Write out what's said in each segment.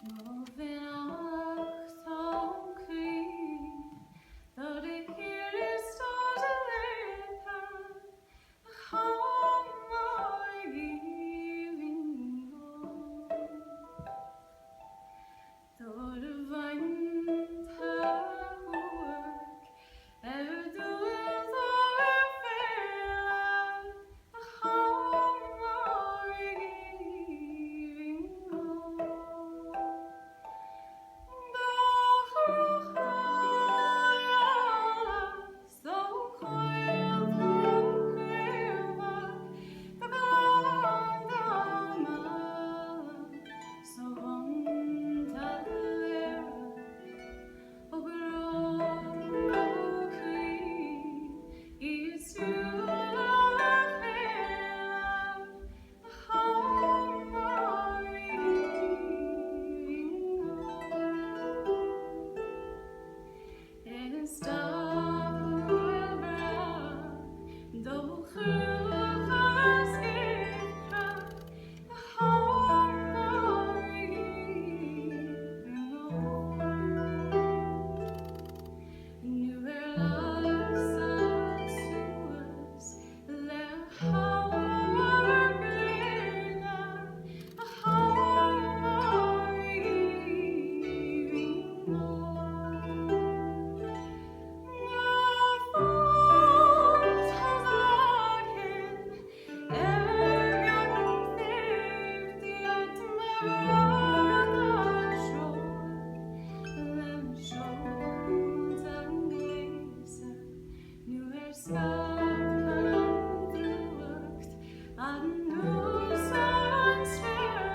Mo bheannacht ó chroí do do thír is do do laetha, a chum aoibhinn Do do bheanta dhuairc ar dúil do ar féile, a chum aoibhinn Do chrochadh so caol craobhach do ghlan dá mala so gonta léire ó ghrá ó chroí iad súil a chéile a chum Is dathúil breá do chruachás géartha a chum Nó ar lasadh suas le hamharc gréine a chum Anuas an spéir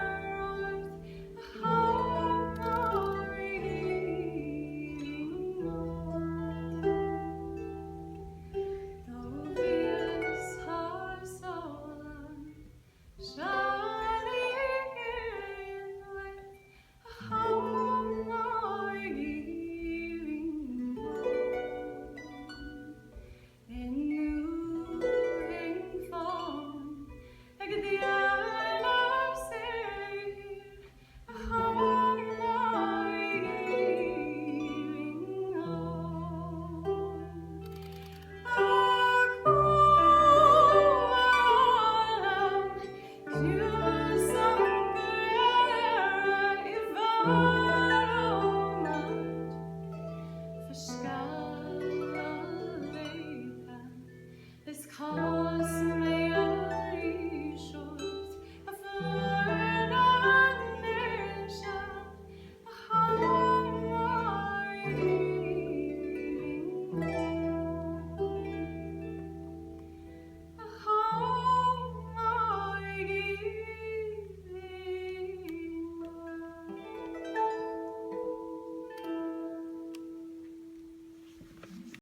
ort Is